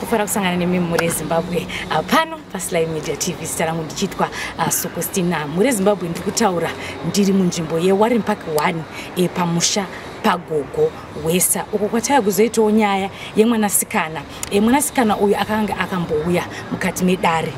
Kufara kusangana nemi mhuri yeZimbabwe pano paSly Media TV. Zita rangu ndichiitwa Sokostina. Mhuri yeZimbabwe, ndiri kutaura ndiri munzvimbo yeWarren Park 1 pamusha paGogo Hwesa, uko kwataya kuzoitawo nyaya yemwanasikana. Mwanasikana uyu akanga akambouya mukati medare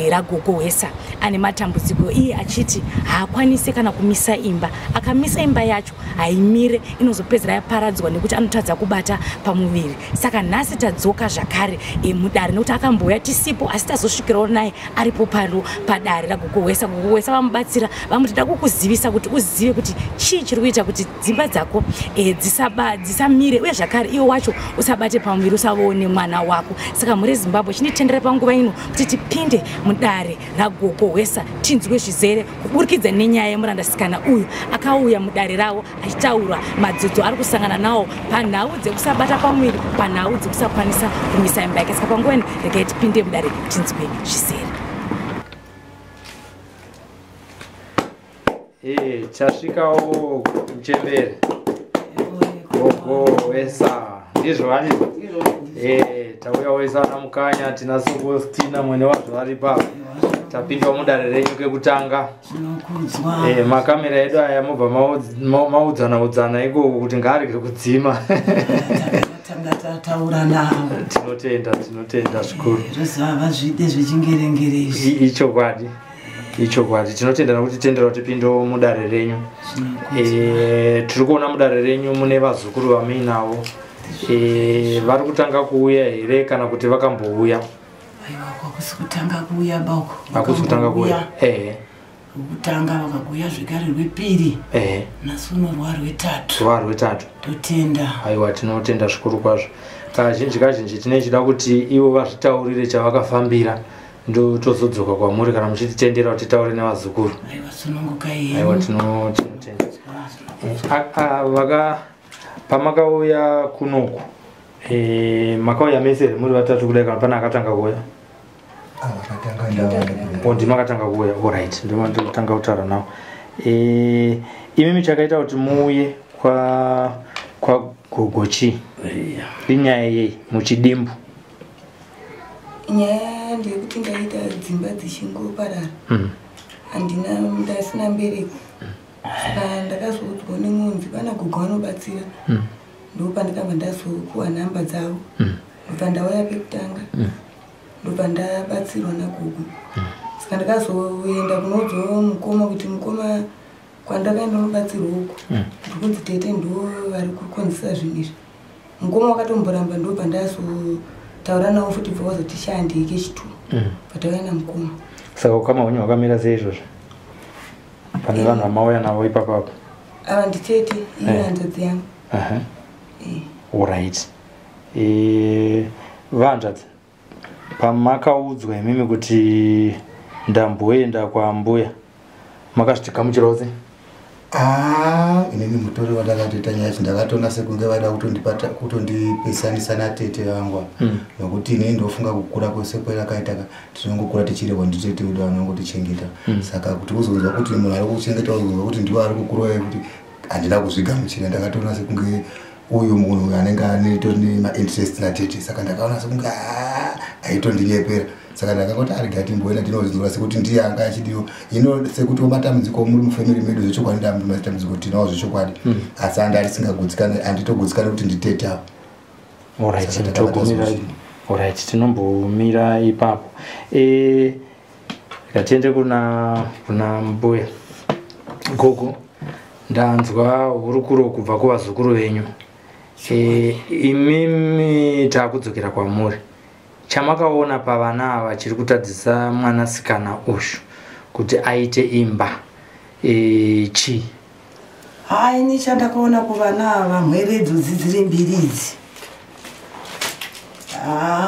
raGogo Hwesa ane matambudziko, iye achiti haakwanisi kana kumisa imba. Akamisa imba yacho haimire, inozopedzera yaparadzwa nekuti anotadza kubata pamuviri. Saka nhasi tadzoka zvakare mudare nekuti akambouya tisipo, asi tazosvikirawo naye aripo pano padare raGogo Hwesa. Gogo Hwesa vamubatsira, vamuti da kukuzivisa kuti uzive kuti chii chiri kuita kuti dzimba dzako dzisamire, uye zvakare iwe wacho usabate pamuviri, usavawo nemwana wako. Saka mhuri yeZimbabwe, chinitendera panguva ino kuti tipinde mudare raGogo Hwesa, tinzwe zvizere kuburikidza nenyaya yemurandasikana uyu akauya mudare ravo achitaura madzodzo ari kusangana nawo panhau dzekusabata pamuviri, panhau dzekusakwanisa kumisa imba yake. Saka panguva ino regai tipinde mudare, tinzwe zvizere. Chasvikawo muchembere Gogo Hwesa, ndizvo vani? Tauya wesa ana Mukanya, tina Sokostina mwene wazvo vari pa. Tapindwa mudare renyu kekutanga. Zvinokudzwa. Makamera edu aya mobva maudzana udzana ikoko kuti ngaarege kudzima. Tanga tataura navo. Tinotenda, tinotenda zvikuru. Zvoziva vazvide zvechingerengere izvi. Ichokwadi, ichokwadi. Tinotenda nokuti tendera kuti tipindewo mudare renyu. Tiri kuona mudare renyu mune vazukuru vamuinavo. Vari kutanga kuuya here kana kuti vakambouya? Aiwa, kwakusi kutanga kuuya bauko. Hakusi kutanga kuuya? Ehe. Kutanga vakakuuya zvekare rwepiri. Nhasi uno rwa rwetatu. Rwa rwetatu. Totenda. Aiwa, tinotenda zvikuru kwazvo. Kazhinji kazhinji tinechida kuti ivo vazvitaurire chavakafambira, ndo tozodzoka kwamuri kana muchititendera kuti titaure nevazukuru. Aiwa, sunungukai. Aiwa, tinotenda. Vaka pamakauya kunoku, makauya mese here muri vatatu kudai, kana pane akatanga kuuya? Vakatanga ndava. O, ndimakatanga kuuya. Alright, ndotanga kutaura nawo. Imimi chakaita kuti muuye kwa gogo chii? Inyaya yei muchidimbu? Nyaya ndeyekuti ndaita dzimba dzichingoparara. Handina, ndasina mbereko, saka ndakazoudzwa nen'unzi pana gogo vanobatsira. Ndopandakabva ndazopuwa nhamba dzavo. Ndobva ndauya pekutanga. Ndobva ndabatsirwa nagogo. Saka ndakazoenda kunoudzawo mukoma kuti mukoma, kwandakaenda unobatsirwa uku, ndikunzi tete ndo vari kukonzesa zvinhu izvi. Mukoma wakatomboramba, ndobva ndazotaura navo futi, bva wazoti shandike chitu. Patauya namukoma. Saka ukama hwenyu hwakamira sei izvozvo pane vanhu vamauya navo ipapapo? Ava nditete, iye hanzvadzi yangu. Alright. Vahanzvadzi, pamakaudzwa imimi kuti ndamboenda kwambuya, makazvitigamuchirawo sei? Ah, inini mutori wandakatoita nyaya yacho ndakatoona sekunge vaida kutondipesanisa natete vangu. Nokuti inini ndofunga kukura kwese kwerakaita tinongokura tichirehwa nditete wedu vanongotichengeta. Saka kuti uzonzwa kuti munhu ari kukuchengeta, uzonzwa kuti ndiwo ari kukuroya, kuti handina kuzvigamuchira. Ndakatoona sekunge uyu munhu anenge anetori nemainterest natete, saka ndakaona sekunge aitondinyepera. Saka ndakangoti arega timboenda tinozvinzwa sekuti ndiye anga achidiwa ino, sekuti matambudziko muri mufamily medu. Zvechokwadi matambudziko tinawo zvechokwadi, asi andi arisingagutsikani, handitogutsikani kuti nditete avo. Alright. Saka takabata Togumira. zvinhu. Alright, tinombomira ipapo. Ngatiende kuna mbuya. Gogo, ndanzwa hurukuro kubva kuvazukuru venyu. Imimi taakudzokera kwamuri, chamakaona pavana ava chiri kutadzisa mwanasikana uyu kuti aite imba chii? Hai, ini chandakaona kuvana ava, mhwere idzodzi dziri mbiri idzi,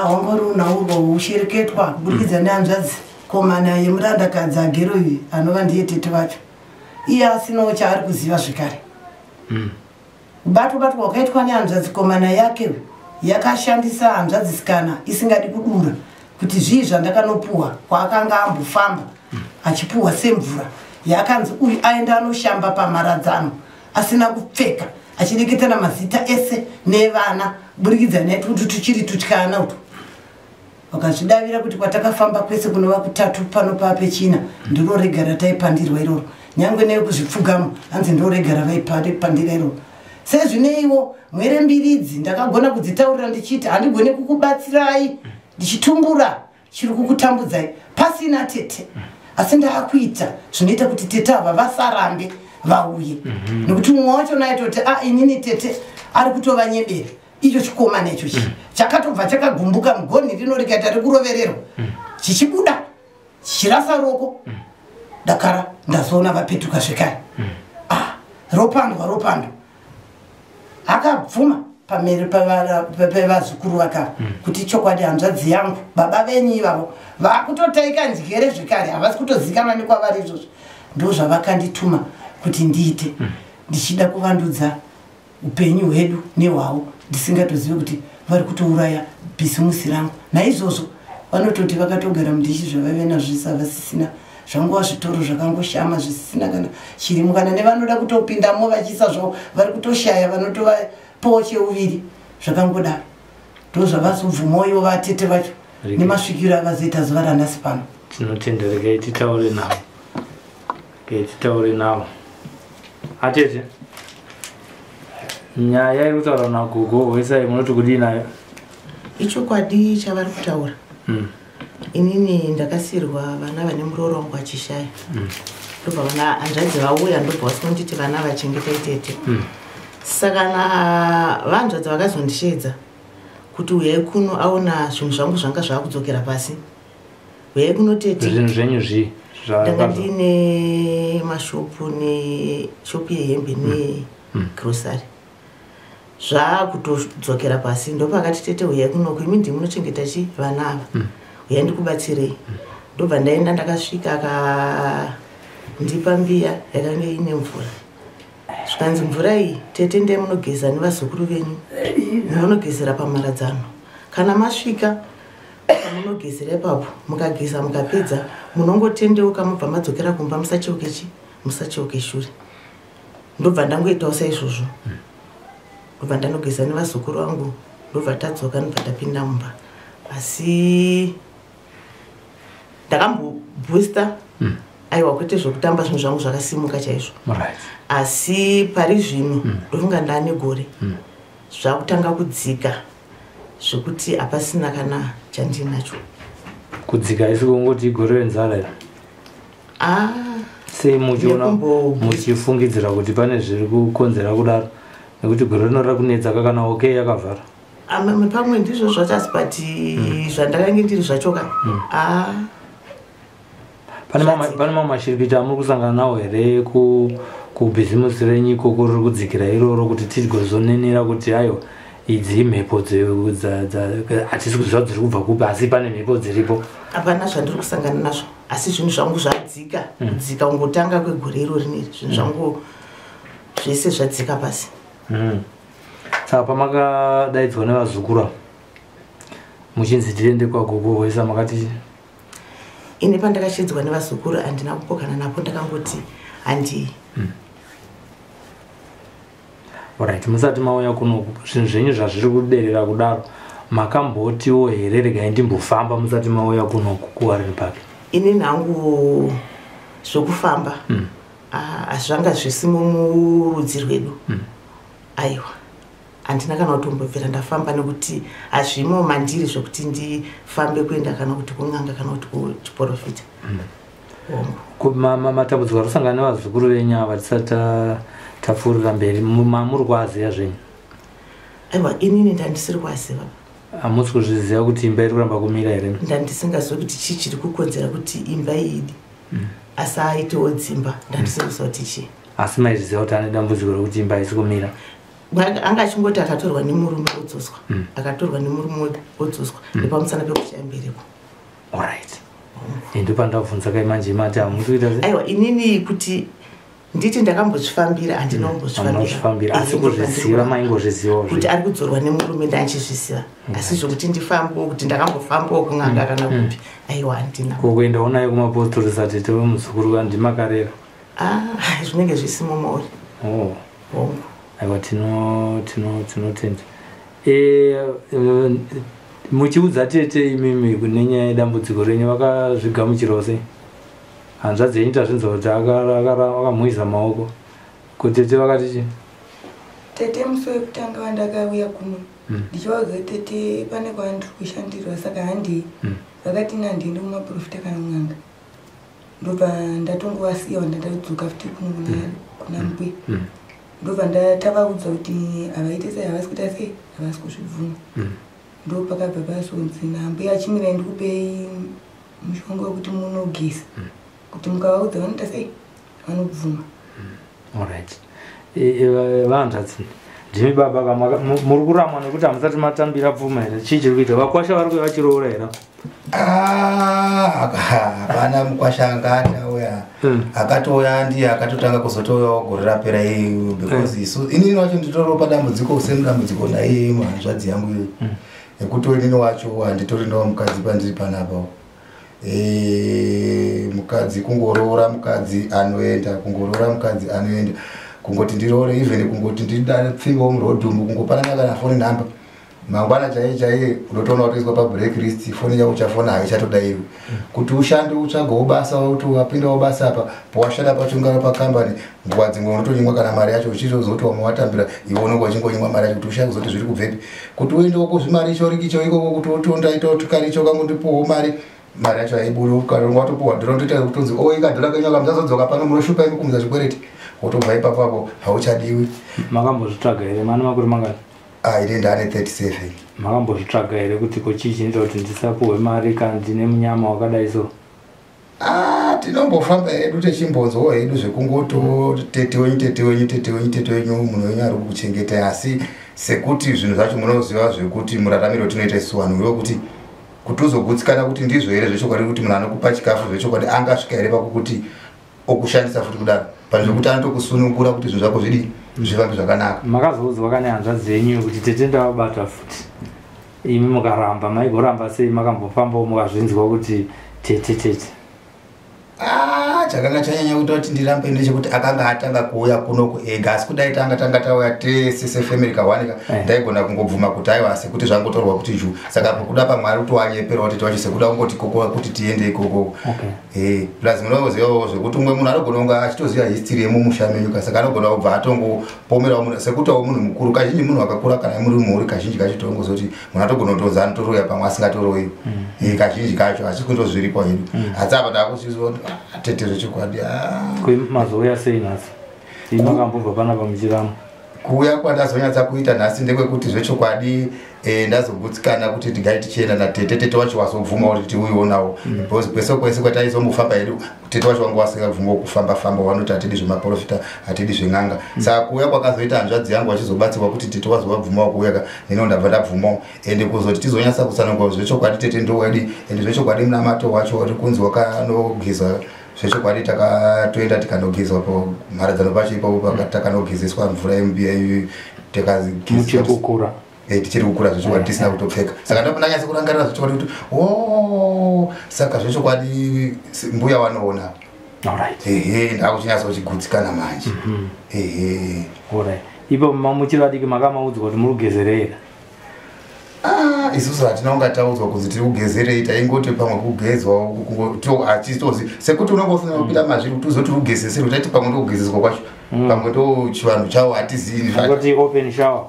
wangori unhaurwa ushereketwa kuburikidza nehanzvadzi komana yemurandakadzi agero uyu, anova ndiye tete vacho, iye asinawo chaari kuziva zvekare. Kubatwa batwa kwakaitwa nehanzvadzi komana yake, yakashandisa hanzvadzisikana isingadi kudura kuti zvii zvandakanopuhwa kwaakanga ambofamba achipuhwa semvura yaakanzi uyu aenda anoshamba pamharadzano asina kupfeka, achireketana mazita ese nevana kuburikidza netutu tuchiri tutyana utu. Vakazvidavira kuti kwatakafamba kwese kunova kutatu pano paapechina ndiro rega rataipandirwa iroro, nyange nekuzvipfugamo hanzi ndiro rega ravaipandira iroro. Sezvineiwo mwere mbiri idzi ndakagona kudzitaurira ndichiti handigone kukubatsirai ndichitumbura chiri kukutambudzai pasina tete, asi ndaakuita zvinoita kuti tete ava vasarambe vauye, nekuti mumwe wacho naitoti a inini tete ari kutovanyebera. Icho chikomana icho chi chakatobva chakagumbuka mugonhi rino rikaita rekurovererwa chichibuda chichirasa roko. Dakara ndazoona vapetuka zvekare, ah, ropandwa ropandwa. Akabvuma pameri pevazukuru vakava kuti chokwadi hanzvadzi yangu baba venyu ivavo vakutotaika njere zvekare, havasi kutozikanwa nekwavari. Izvozvo ndo zvavakandituma kuti ndiite, ndichida kuvandudza upenyu hwedu nehwavo, ndisingatozivi kuti vari kutouraya bhisimusi rangu. Naizvozvo vanototi vakatogara mudhishi zvavaive nazvo savasisina, zvangova zvitoro zvakangoshama zvisisina kana chirimo, kana nevanoda kutopindamo vachiisa zvavo vari kutoshaya vanotovapowo cheuviri. Zvakangodaro ndo zvavazobvumawo ivo vatete vacho nemasvikiro avazoita zuva ranhasi pano. Tinotenda. Regai titaure navo, regai titaure navo. Atete, nyaya iri kutaura nagogo Hwesai munoti kudii nayo? Ichokwadi chavari kutaura. Inini ndakasiyirwa vana vane muroora wangu achishaya, ndobva vana hanzvadzi vauya, ndobva vasingonditi vana vachengetai tete. Saka na vanzvadzi vakazondishedza kuti uyai kuno, aona zvinhu zvangu zvanga zvaakudzokera pasi, uyai kuno tete. Zvinhu zvenyu zvii? Ndanga ndiine mashopu neshopu yehembe negrosari, zvaakutodzokera pasi. Ndopakati tete uyai kunoko, imi ndimi munochengeta chi vana ava, uyai ndikubatsirei. Ndobva ndaenda, ndakasvika akandipa mbiya yakanga ine mvura, zvikanzi mvura iyi tete ndee munogeza nevazukuru venyu, munogezera pamharadzano. Kana masvika pamunogezera ipapo, mukageza mukapedza, munongotendeuka mubva madzokera kumba, musacheuke chi musacheuke shure. Ndobva ndangoitawo saizvozvo, ndobva ndanogeza nevazukuru vangu, ndobva tadzoka, ndobva tapinda mumba. Asi ndakambobhusta, aiwa, kwete zvokutamba, zvinhu zvangu zvakasimuka chaizvo. Asi pari zvino ndofunga ndaane gore, zvakutanga kudzika zvekuti hapasina kana chandinacho. Kudzika isi kungoti igore renzara here? Ah. Sei muchiona muchifungidzira kuti pane zviri kukonzera kudaro, nekuti gore rino rakunetsa kakana OK yakavhara? Pamwe ndizvo zvacho, asi but zvandakange ndiri zvachoka, ah. Pane mamwe mashiripiti amuri kusangana nawo here kubhizimusi renyu ikoko riri kudzikira iroro, kuti tigozonenera kuti aiwa, idzi imhepo, hatisi kuziva dziri kubva kupi, asi pane mhepo dziripo? Hapana zvandiri kusangana nazvo, asi zvinhu zvangu zvadzika kudzika kungotanga kwegore iro rineri, zvinhu zvangu zvese zvadzika pasi. Saka pamakadaidzwa nevazukuru ava muchinzi tiende kwagogo Hwesa, makati? Ini pandakashedzwa nevazukuru handina kupokana napo, ndakangoti handii. Alright, musati mauya kunoku, zvinhu zvenyu zvazviri kuderera kudaro, makambotiwo here regai ndimbofamba musati mauya kunoku kuWarren Park? Ini nhangu zvokufamba, ah, zvanga zvisimo murudzi rwedu. Aiwa, handina kana kutombobvira ndafamba, nekuti hazvimo mandiri zvokuti ndifambe kuenda kana kuti kun'anga kana kuti kuchiprofita. Hongu. Matambudziko ari kusangana nevazukuru venyu ava, tisati tapfuurira mberi, muri kuaziva zvenyu? Aiwa, inini ndandisiri kuaziva. Hamusi kuzviziva kuti imba iri kuramba kumira here? Ndandisingazivi kuti chii chiri kukonzera kuti imba iyi asi aitewo dzimba, ndandisiri kuziva kuti chii. Asi maizviziva kuti ane dambudziko rekuti imba haisi kumira? Anga achingoti akatorwa nemurume odzoswa, akatorwa nemurume odzoswa, nepamusana pekushaya mbereko. Alright, ndopandabvunza kai manje, mati hamusi kuita se? Aiwa, inini kuti nditi ndakambozvifambira, handina Hamunozvifambira, asi kuzviziva maingozvizivawo? Kuti ari kudzorwa nemurume ndanchizviziva, asi zvokuti ndifambewo, kuti ndakambofambawo kun'anga kana kupi, aiwa, handina. Ko kuendawo naye kumapostori satete wemuzukuru kandimakarera? Ah, zvinenge zvisimo mauri. Oh. Hongu. Aiwa, tinotenda. Muchiudza tete imimi kune nyaya yedambudziko renyu vakazvigamuchirawo sei? Hanzvadzi yenyu tazvinzwa kuti akamuisa maoko. Ko tete vakati chii? Tete musi wekutanga wandakauya kuno ndichivaudza tete pane kwandiri kushandirwa saka handei. Vakati ini handiendi kumaprofita kana kun'anga. Ndobva ndatongovasiya ndadzoka futi kuno kuna mbuya. Ndobva tavaudza kuti havaite sei, havasi kuita sei, havasi kuzvibvuma. Ndopakabva pasonzi nambuya achimirai ndikupei mushonga wekuti munogeza. Kuti mukavaudza vanoita sei, vanobvuma. Alright. Vanzvadzi ndimi baba muri kuramwa nekuti hamusati matambira pfuma here? Chii chiri kuita? Vakwasha vari kuuya vachiroora here? Hapana mukwasha anga atauya. Akatouya ndiye akatotanga kuzotouyawo gore rapera iyo because isu inini wacho nditoriwo padambudziko same dambudziko naiye hanzvadzi yangu iyo. Nekuti inini wacho handitorinawo mukadzi pandiri panapa. Mukadzi kungoroora mukadzi anoenda, kungoroora mukadzi anoenda. Kungoti ndiroore even kungoti ndidapfimbawo murodhumu kungopanana kana foni namba. Mangwana chaiye chaiye unotoona kutoiswa pabreak list, foni yako uchafona haichatodairwi. Kuti ushande utsvagewo basa kuti wapindawo basa apa, pawashanda pacho ungari pakambani, nguva dzimwe unotonyimwa kana mari yacho uchitozoti wamwe watambira iwe unenge uchingonyimwa mari yacho kuti ushaye kuzoti zviri kubvepi. Kuti uendewo kuzvimaricho rikicho ikoko kuti utondaitawo tukaricho kangu ndipuwewo mari, mari yacho haibudi. Kana watopuwa dhora unotoita kutonzi oi kadhora kenyu aka muchazodzoka pano munoshupa imi kumudza zvikwereti. Wotobva ipapo apo hauchadiwi. Makambozvitsvaga here? Mane makore mangani? Ini ndane 37. Makambozvitsvaga here kuti ko chii chinoita kuti ndisapuhwe mari kana ndine munyama wakadai so? Tinombofamba hedu tichimbonzwawo hedu zvekungoto tete wenyu tete wenyu tete wenyu tete wenyu munhu wenyu ari kukuchengetai, asi sekuti zvinhu zvacho munoziva zvekuti muraramiro tinoita isu vanhu wekuti kuti uzogutsikana kuti ndizvo here zvechokwadi kuti munhu anokupa chikafu zvechokwadi angasvika here pakukuti okushandisa futi kudaro pane zvekuti anotokusunungura kuti zvinhu zvako zvidii zvifambe zvakanaka. Makazoudzwa kane hanzvadzi yenyu kuti tete ndavabata futi, imi mukaramba, maigoramba sei? Makambofambawo mukazvinzwa kuti tete tete? Chakanga chanyanya kuita kuti ndirambe ndechekuti akanga atanga kuuya kunoku ega, asi kudai tanga tauya tese sefamily kawanika ndaigona kungobvuma kuti aiwa sekuti zvangotorwa kuti ju. Saka kuda pamwe ari kutowanyeperwa kuti wacho sekuda kungoti koko kuti tiende ikoko. Plus munozivawo zvekuti umwe munhu anogona kunge achitoziva history yemumusha menyu, saka anogona kubva atongopomerawo munhu sekutawo munhu mukuru. Kazhinji munhu akakura kana muri mhuri kazhinji kacho tongozoti munhu atogona kutoza anotoroya pamwe asingatoroyi. Kazhinji kacho asi kundozviripo hedu. Asi apa takusizwa kuti tete zvechokwadi. Mazouya sei nhasi? Imi makambobva panapa muchirama. Kuuya kwandazonyatsa kuita nhasi ndekwekuti zvechokwadi ndazogutsikana kuti tigare tichienda natete. Tete wacho wazobvuma kuti tiuyewo nawo because kwese kwese kwataizombofamba hedu tete wacho wanga wasingabvuma kufamba famba, vanoti hatidi zvemaprofita hatidi zven'anga. Saka kuuya kwakazoita hanzvadzi yangu vachizobatsirwa kuti tete wazovabvumawo kuuya, neniwo ndabva ndabvumawo. Ende kuzoti tizonyatsa kutsanangura zvechokwadi tete ndowadi, ende zvechokwadi munamato wacho uri kunzi wakanogeza zvechokwadi, takatoenda tikanogezwa pamharadzano pacho ipapo, takanogezeswa mvura yembiya iyoyo. Muchiri kukura. Tichiri kukura zvechokwadi, tisina kutopfeka. Saka ndanyatsa kurangarira zvechokwadi kuti o saka zvechokwadi mbuya wanoona. Ehe, ndakuchinyatsa kuchigutsikana manje. Ehe. Alright. Ipo muchiri vadiki makamaudzwa kuti muri kugezerei? Isusu hatina kunga taudzwa kunzi tiri kugezerei, taingoti pamwe kugezwa hatitozi sekuti unonge usina kupinda mazviri kuti uzoti ugezesere, taiti pamwe ndokugezeswa kwacho, pamwe ndo chivanhu chavo hatizivi. Kuti open shower.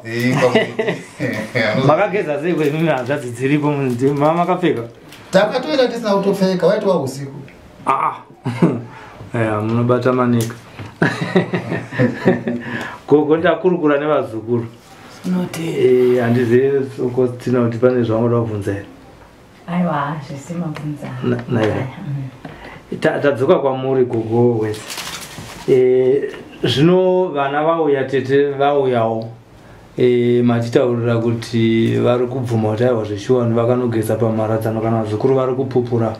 Makageza sei kwemimi hanzvadzi dziripo makapfeka? Takatoenda tisina kutopfeka, waitwa usiku. Munobata manika. Gogo ndakurukura nevazukuru. Handizivi Sokostina kuti pane zvamunoda kubvunza here? Aiwa, zvese mabvunza. Tadzoka kwamuri gogo wese. Zvino vana vauya, tete vauyawo. Matitaurira kuti vari kubvuma kuti aiwa zveshuwa vakanogeza pamharadzano kana vazukuru vari kupupura.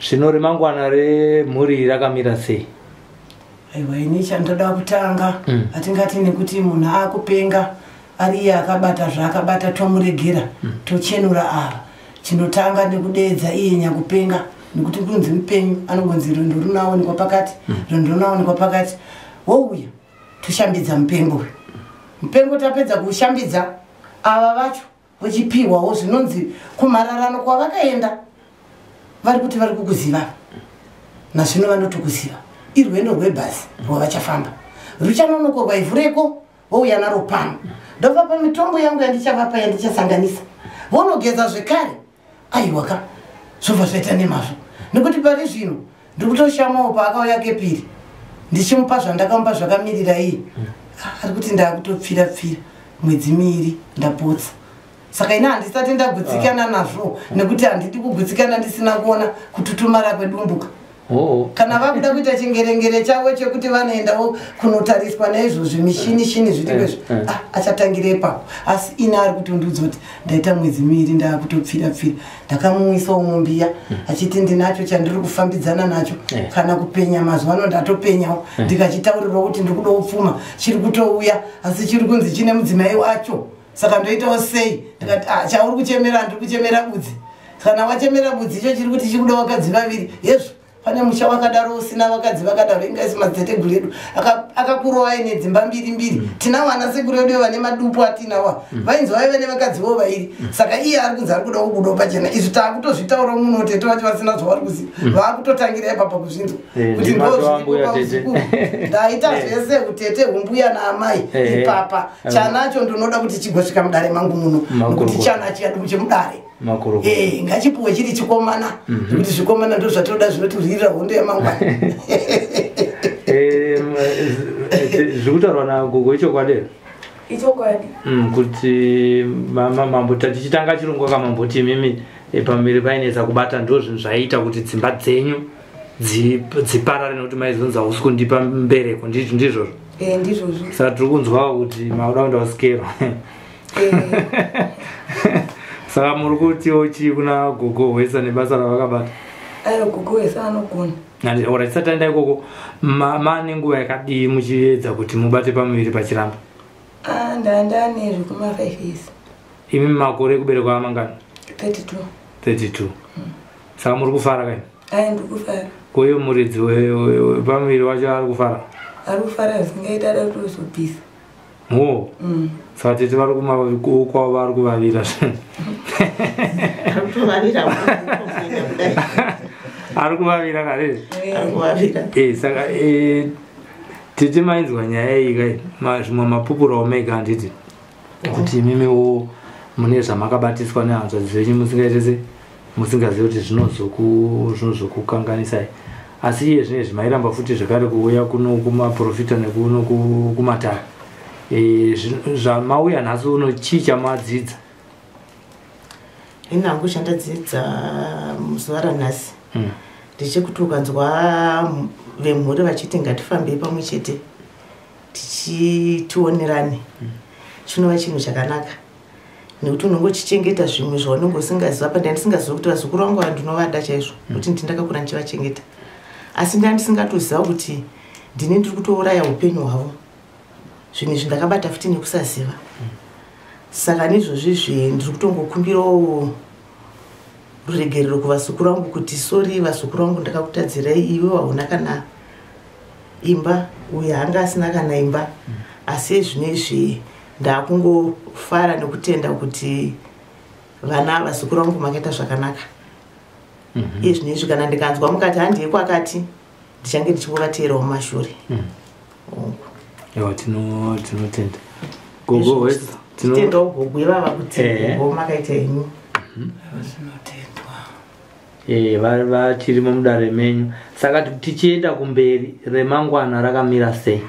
Zvino remangwana remhuri rakamira sei? Aiwa, ini chandoda kutanga hatingati nekuti munhu akupenga ari iye akabata zvaakabata tomuregera, tochenura ava. Chinotanga nekudeedza iye nyakupenga, nekuti kunzi mupenyu anongonzi rwendo runowanikwa pakati, rwendo runowanikwa pakati. Wouya toshambidza mupengo uyu. Mupengo tapedza kuushambidza, ava vacho Vochipiwawo zvinonzi kumararano kwavakaenda vari kuti vari kukuziva, nazvino vanotokuziva. Irwendo rwebhazi rwavachafamba ruchanonokorwa ivhu reko, vouya naro pano, ndovapa mitombo yangu yandichavapa yandichasanganisa, vonogeza zvekare. Aiwaka, zvobva zvaita nemazvo, nekuti pari zvino ndikutoshamawo paakauya kepiri ndichimupa zvandakamupa zvakamirira iye ari kuti ndakutopfira pfira mwedzi miiri ndapotsa. Saka ina handisati ndagutsikana nazvo, nekuti handidi kugutsikana ndisina kuona kututumara kwedumbuka. Kana vakuda kuita chingerengere chavo chekuti vanoendawo kunotariswa naizvozvi mishini shini zviri kwezvo, achatangira ipapo. Asi ine ari kutondiudza kuti ndaita mwedzi miiri ndaakutopfira pfira. Ndakamuisawo mumbiya achiti ndinacho chandiri kufambidzana nacho, kana kupenya mazuva ano ndatopenyawo, ndikachitaurirwa kuti ndiri kudawo pfuma, chiri kutouya, asi chiri kunzi chine mudzimai wacho. Saka ndoitawo sei? Ndikati chauri kuchemera, ndiri kuchemera budzi. Kana wachemera budzi, icho chiri kuti chiri kuda vakadzi vaviri. Yezvo pane musha wakadaro usina vakadzi vakadaro? Ingaisi madziteteguru edu akakurova aine dzimba mbiri mbiri. Tinawo ana sekuru edu vane madupu atinawa, vainzi vaive nevakadzi vo vairi. Saka iye ari kunzi ari kuda kubudawo pachena. Izvi taakutozvitaura muno, tete vacho vasina zvavari kuziva, vaakutotangira ipapa kuzvinzwa kuti ndozviriko. Ndaita zvese utete humbuya naamai ipapa. Chanacho ndinoda kuti chigosvika mudare mangu muno, nekuti chana chiyadu chemudare ngachipuwe chiri chikomana, nekuti zvikomana ndo zvatinoda, zvinotirwirira hondo yamangwana. Zviri kutaurwa nagogo ichokwadi here? Ichokwadi. Kuti mambo, tichitanga chirongwa kamamboti imimi pamuviri painetsa kubata, ndo zvinhu zvaiita kuti dzimba dzenyu dziparare, nekuti maizonzi hausi kundipa mbereko. Ndizvozvo? Ndizvozvo. Saka tiri kunzwawo kuti makuda kuenda kusikero. Saka muri kutiwo chii kuna gogo Hwesa nebasa ravakabata? Ayo, gogo Hwesa anogona. Ora, tisati taenda ikoko, maane nguva yakadii muchiedza kuti mubate pamuviri pachiramba? Ndandane zvekuma 5 years. Imi makore ekuberekwa amangani? 32. 32. Saka muri kufara kai? Aya, ndiri kufara. Koiyo muridzi wepamuviri wacho ari kufara? Ari kufara zvisingaita, ada kutozobvisa. Mo. Saka tete vari kwavo vari kuvavira? Ari kutovavira kudai. Ari kuvavira kare? Ari kuvavira. Saka tete, mainzwa nyaya iyi kai? Zvimwe mapupurawo mega, handiti, kuti imimiwo mune zvamakabatiswa nehanzvadzi dzenyu musingaite se musingazivi kuti zvinozokukanganisai? Asi iye zvinezvi mairamba futi zvekare kuuya kuno kumaprofita nekuno kumatare. Zvamauya nhasi uno, chii chamadzidza? Ini hangu chandadzidza muzuva ranhasi ndechekuti ukanzwa vemhuri vachiti ngatifambei pamwe chete tichitionerane, chinova chinhu chakanaka, nekuti unonge uchichengeta zvimwe zvaunenge usingaziva. Pa ndandisingazivi kuti vazukuru vangu ava ndinovada chaizvo, nekuti ndi ndakakura ndichivachengeta, asi ndandisingatoziva kuti ndini ndiri kutouraya upenyu hwavo. Zvinhu izvi ndakabata futi nekusaziva. Saka naizvozvizvi ndiri kutongokumbirawo ruregerero kuvazukuru vangu kuti sorry vazukuru vangu, ndakakutadzirai. Iwe hauna kana imba, uyo anga asina kana imba, asi ezvino ndakungofara nekutenda kuti vana vazukuru vangu makaita zvakanaka. Iye zvino izvi kana ndikanzwa mukati handiye kwakati, ndichange ndichingovateerawo mumashure. Hongu. Ewa, tinotenda gogo Hwesa. Titendawo gogo ivava kuti gogo makaita henyu. Zvinotendwa. Vachirimo mudare menyu. Saka tichienda kumberi, remangwana rakamira sei?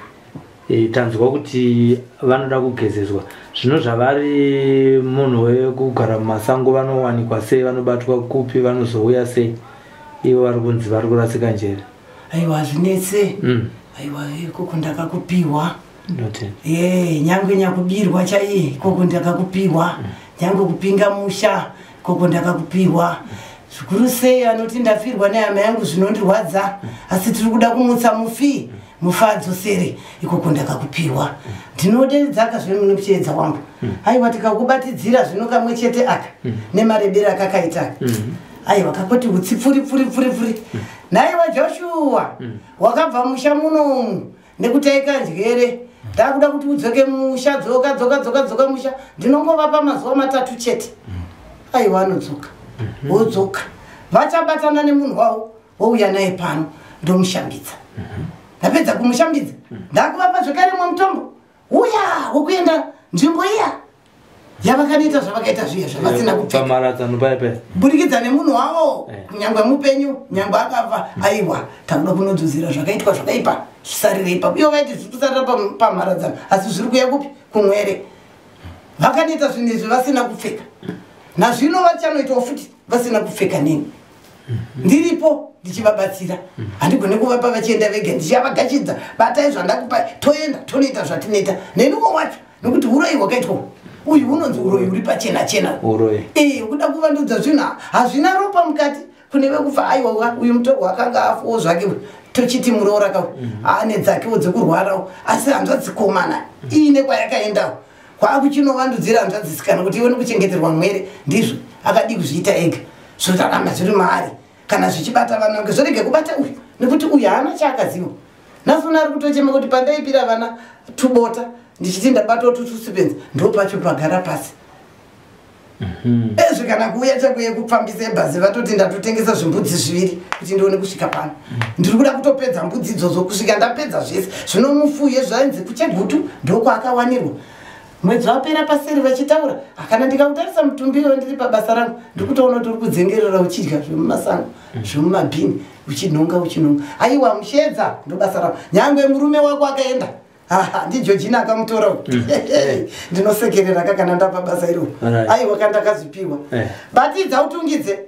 Tanzwa kuti vanoda kugezeswa. Zvino zvavari munhu wekugara mumasango, vanowanikwa sei? Vanobatwa kupi? Vanozouya sei ivo vari kunzi vari kurasika njere? Aiwa, hazvinetse. Aiwa, ikoko ndakakupiwa. Ndinotenda. Ye, nyangwe nyakubirwa chaiye, ikoko ndakakupiwa. Nyangwe kupinga musha, ikoko ndakakupiwa. Zvikuru sei anoti ndafirwa nehama yangu, zvinondirwadza, asi tiri kuda kumutsa mufi, mufi adzosere, ikoko ndakakupiwa. Ndinodedzaka zvemunochiedza wangu. Aiwa, tikakubatidzira zvino kamwe chete aka nemarebero akakaita, aiwa, kakoti utsi pfuri pfuri pfuri pfuri. Naiwa Joshua, wakabva musha munomu nekutaika njere. Ndakuda kuti udzoke musha, dzoka dzoka dzoka dzoka musha. Ndinongovapa mazuva 3 chete. Aiwa anodzoka. Wodzoka. Vachabatana nemunhu wavo, wouya naye pano, ndomushambidza. Ndapedza kumushambidza, ndakuvapa zvekare mumwe mutombo. Uya wokuenda nzvimbo iya yavakanoita zvavakaita zviya zvavasina kupfeka. Pamharadzano paya paya. Burikidza nemunhu wavo, nyangwe mupenyu, nyangwe akafa, aiwa takuda kunodzosera zvakaitwa zvakaipa zvisarire ipapo. Ivo vaiti zviri kusarira pamharadzano, asi zviri kuya kupi? Kumwere. Vakanoita zvinhu izvi vasina kupfeka. Nazvino vachanoitawo futi vasina kupfeka neni. Ndiripo ndichivabatsira. Handigoni kuvapa vachienda vega, ndichavagachidza. Batai zvandakupai, toenda tonoita zvatinoita. Neniwo wacho, nokuti uroyi hwakaitwa uyu unonzi uroyi uri pachena chena. Uroyi. Kuda kuvandudza zvinhu hazvina ropa mukati. Kune vekufa aiwa uyu mutorwa akanga afawo zvake, tochiti muroora ka ane dzakewo dzekurwarawo, asi hanzvadzikomana iine kwayakaendawo kwakuchinovandudzira hanzvadzisikana kuti ione kuchengeterwa mwere. Ndizvo akadi kuzviita ega, zvorarama zviri maari. Kana zvichibata vana vake zvorege kubata uyu, nekuti uyu haana chaakaziva. Nhasi ari kutochema kuti pandaipira vana tubota ndichiti ndabatwa tutusipenzi, ndo pacho pagara pasi. Ezvi kana kuuya chakuye kupfambisa ebhazi, vatoti ndatotengesa zvimbudzi 2 kuti ndione kusvika pano. Ndiri kuda kutopedza mbudzi idzodzo kusvika ndapedza zvese. Zvino mufuye zvainzi kuchegutu ndokwaakawanirwa. Mwedzi wapera paseri vachitaura, kana ndikakutarisa mutumbi iwo ndiri pabasa rangu, ndiri kutoona kuti uri kudzengerera uchidya zvemumasango, zvemumabhini, uchinhonga uchinhonga. Aiwa mushedza ndobasa rangu. Nyangwe murume wako akaenda, ndiJojina akamutora. Ndinosekerera kana ndapa basa iro. Aiwa kandakazvipiwa. Batidza utungidze.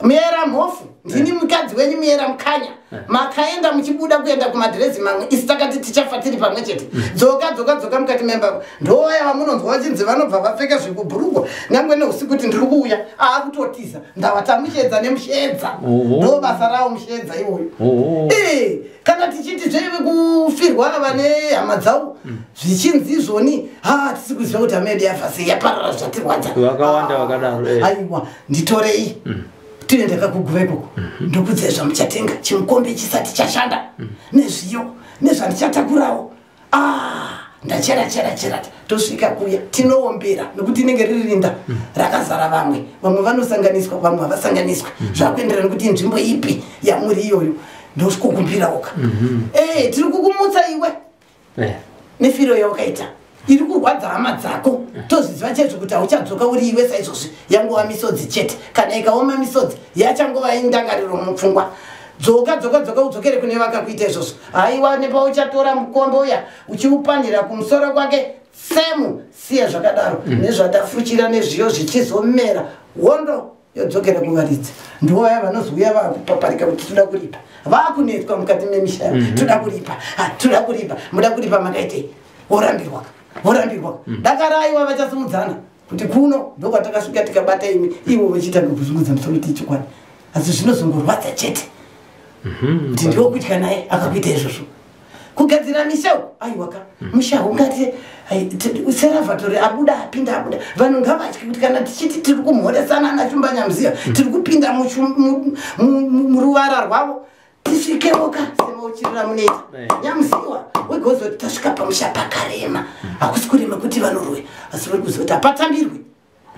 Muyera Mhofu, ndini mukadzi wenyu Muyera Mukanya. Makaenda muchibuda kuenda kumadhirezi mamwe, isi takati tichafa tiri pamwe chete. Dzoka dzoka dzoka mukati memba. Ndovaya vamunonzwa vachinzi vanobva vapfeka zvekubhurugwa nyangwe neusiku kuti ndiri kuuya, aakutotiza. Ndava mushedza nemushedza. Ndo basa rawo mushedza iwoyo. Kana tichiti zveve kufirwa vane hama dzavo zvichinzi izvoni, tisi kuziva kuti hama yedu yafa sei, yaparara zvatirwadza. Vakawanda vakadaro. Aiwa nditorei. Tinoenda kakuguva ikoko, ndokudzai zvamuchatenga, chimukombe chisati chashanda, nezviyo, nezvandichatakurawo. Ndachera chera chera, tosvika kuya, tinoombera nekuti inenge riri rinda rakazara vamwe. Vamwe vanosanganiswa, vamwe havasanganiswi. Zvakuenderana nekuti nzvimbo ipi yamuri iyoyo. Ndosvikokumbirawoka. Tiri kukumutsa iwe nefiro yawakaita iri kurwadza hama dzako. Tozviziva chaizvo kuti hauchadzoka uri iwe saizvozvi, yangova misodzi chete. Kana ikaoma misodzi yachangova indangariro mupfungwa. Dzoka dzoka dzoka udzokere kune vakakuita izvozvo. Haiwa nepauchatora mukombe uya uchiupanhira kumusoro kwake, tsemu siya zvakadaro. Nezvatafuchira nezviyo zvichizomera, hondo yodzokera kuvaridzi. Ndivo vaya vanozouya vakupaparika kuti toda kuripa, vakunetswa mukati memisha yavo. Toda kuripa, toda kuripa, muda kuripa makaitei? Worambirwa, worambirwa. Dakaraiwa vachasimudzana kuti kuno ndokwatakasvika tikabata imi, ivo vachitanga kuzungudza musoro kuti ichokwadi. Asi zvinozongorwadza chete kuti ndiwo kutya naye akakuita izvozvo. Kugadzira misha uku, aiwaka musha ungati seravhatori abuda apinda abuda. Vanhu ngavatye kuti kana tichiti tiri kumhoresana naShumba Nyamziya, tiri kupinda muruvara rwavo, tisvikewoka semauchirira munoita Nyamziwa. Wegozoti tasvika pamusha pakarema. Hakusi kurema kuti vanorwe, asi vari kuzoti hapatambirwi,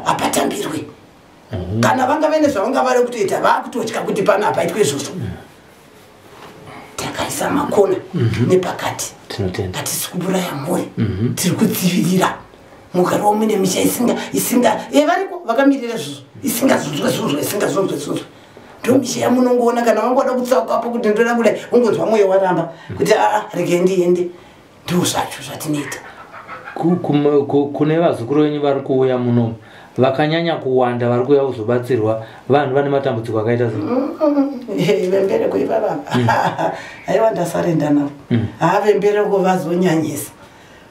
hapatambirwi. Kana vanga vene zvavanga vari kutoita, vakutotya kuti pano hapaitwe izvozvo. Takaisa makona nepakati. Hatisi kuburaya mhuri, tiri kudzivirira. Mugaro mune misha isinga variko vakamirira izvozvo, isingazunzwe zunzwe, isingazunzwe zunzwe. Ndo misha yamunongoona kana vangoda kutsaukapo kuti ndoda kudai, ungonzwa mwoyo waramba kuti regei ndiende. Ndo zvacho zvatinoita. Kune vazukuru venyu vari kuuya muno vakanyanya kuwanda vari kuuya kuzobatsirwa, vanhu vane matambudziko akaita sei? Vembereko ivava, aiwa ndasarenda navo. Vembereko vazonyanyisa.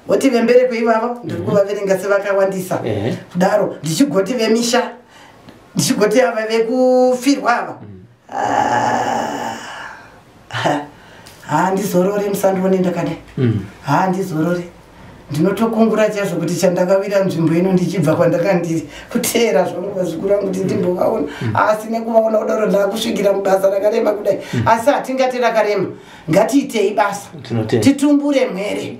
Voti vembereko ivava ndiri kuvaverenga sevakawandisa kudaro, ndichigoti vemisha, ndichigoti ava vekufirwa ava. Handizorore, musandione ndakadai. Handizorore. Ndinotokungura chaizvo kuti chandakawira nzvimbo ino ndichibva kwandakandiri kuteera zvangu vazukuru vangu kuti ndimbovaona, asi nekuvaona kudaro ndakusvikira mubasa rakarema kudai. Asi hatingati rakarema, ngatiitei basa titumbure mhere.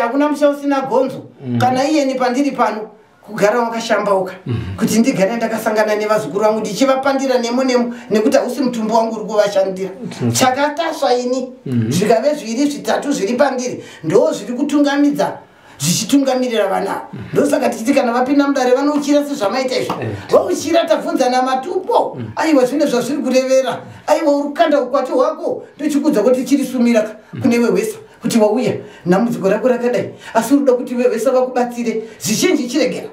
Hakuna musha usina gonzo. Kana iyeni pandiri pano kugara wakashambauka kuti ndigare ndakasangana nevazukuru vangu ndichivapandira nemo nemo, nekuti hausi mutumbu wangu uri kuvashandira. Chakatasva ini zvikave zviri zvitatu zviri pandiri ndo zviri kutungamidza zvichitungamirira vana. Ndosaka tichiti kana vapinda mudare vanouchira sezvamaita izvi, vauchira tabvunzana matupo. Aiwa, zvine zvazviri kurevera. Aiwa, uri kukanda ukwati hwako, ndochikudza kuti chiri sumira kune wehwesa kuti wauya dambudziko rako rakadai, asi uri kuda kuti vehwesa vakubatsire. Zvizhinji chiregera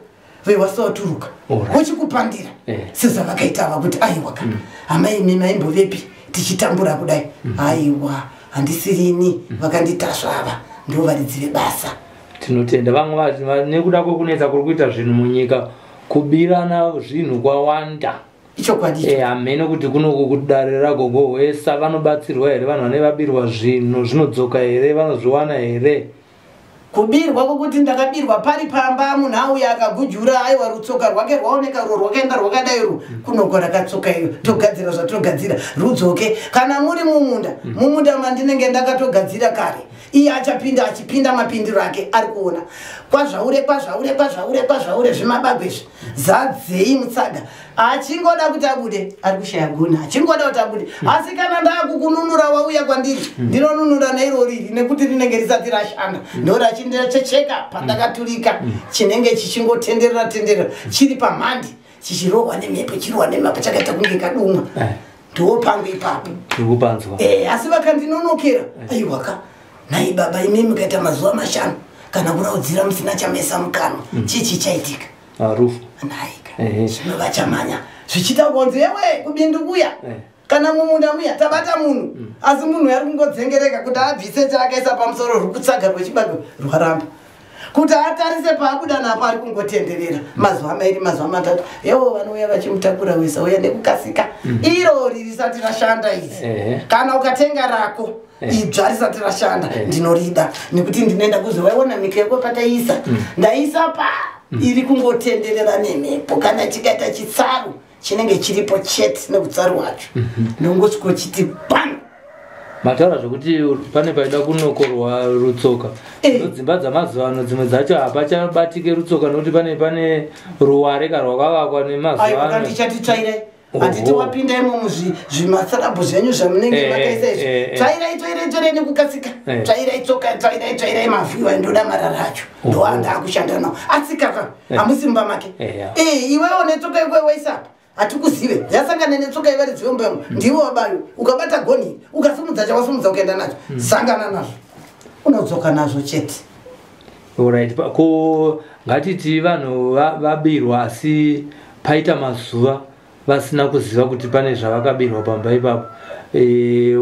vehwasa waturuka vochikupandira sezvavakaita ava kuti aiwa ka amai imi maimbovepi tichitambura kudai. Aiwa, handisirini vakanditasva ava, ndo varidzi vebasa. Tinotenda. Vamwe nekuda kwekunetsa kuri kuita zvinhu munyika, kubirana zvinhu kwawanda. Ichokwadi. Hamene kuti kunoku kudare raGogo Hwesa vanobatsirwa here? Vanhu vanenge vabirwa zvinhu zvinodzoka here? Vanozviwana here? Kubirwa kwokuti ndakabirwa pari pamba, munhu auya akagujura, aiwa, rutsoka rwake rwaoneka, rwo rwakaenda rwakadai, ru kunoko rakatsoka iyo, togadzira zvatogadzira rudzoke. Kana muri mumunda, mumunda mandinenge ndakatogadzira kare, iye achapinda achipinda mapindiro ake ari kuona kwazvaure kwazvaure kwazvaure kwazvaure zvimabagwe izvi zadzei mutsaga. Achingoda kuti abude ari kushaya gona, achingoda kuti abude. Asi kana ndaakukununura wauya kwandiri, ndinonunura neirori nekuti rinenge risati rashanda, ndorachindachecheka pandakaturika, chinenge chichingotenderera tenderera chiri pamhandi, chichirohwa nemhepo, chirohwa nemhepo, chakaita kunge kadumwa. Ndo pangu ipapo. Tiri kupanzwa. Asi vakandinonokera, aiwaka, nhai baba, imi mukaita mazuva 5 kana kuraudzira musina chamesa mukanwa, chii chichaitika? Rufu. Nhaika, zvino vachamanya zvichiita kunzi ewe kubindu kuya kana mumunda muya tabata munhu, asi munhu ari kungodzengereka kuti abvise chaakaisa pamusoro, ruri kutsaga rwechibage rwaramba kuti atarise paabuda napo, ari kungotenderera mazuva 2, mazuva 3. Ewo vanouya vachimutakura wesa uya nekukasika, irori risati rashanda izi. Kana ukatenga rako idzva risati rashanda, ndinorida nekuti ndinoenda kuzowaiona mika yako pataisa ndaisa pa iri kungotenderera nemhepo. Kana chikaita chitsaru chinenge chiripo chete neutsaru hwacho, ndongosviko chiti pam. Mataura zvokuti pane paida kunokorwa rutsoka. Dzimba dzamazuva ano dzimwe dzacho hapachabatike rutsoka nokuti pane ruware karwakavakwa nemazuva ano. Ndichati tsvairai, handiti wapinda imo muzvimasarabhu zvenyu zvamunenge makaisa izvi, tsvairai, tsvairai, tsvairai nekukasika, tsvairai tsoka, tsvairai, tsvairai mavhiwa, ndoda marara acho ndoanda akushanda nawo. Asi kaka hamusi mumba make, iwewo netsoka ikwe waisapa hatikuzive, yasangana netsoka ivaridzi vemumba ndiwe wabayo. Ukabata goni, ukasimudza chawasimudza ukaenda nacho, sangana nazvo, unodzoka nazvo chete. Alright, ko ngatiti vanhu vabirwa asi paita mazuva vasina kuziva kuti pane zvavakabirwa pamba ipapo,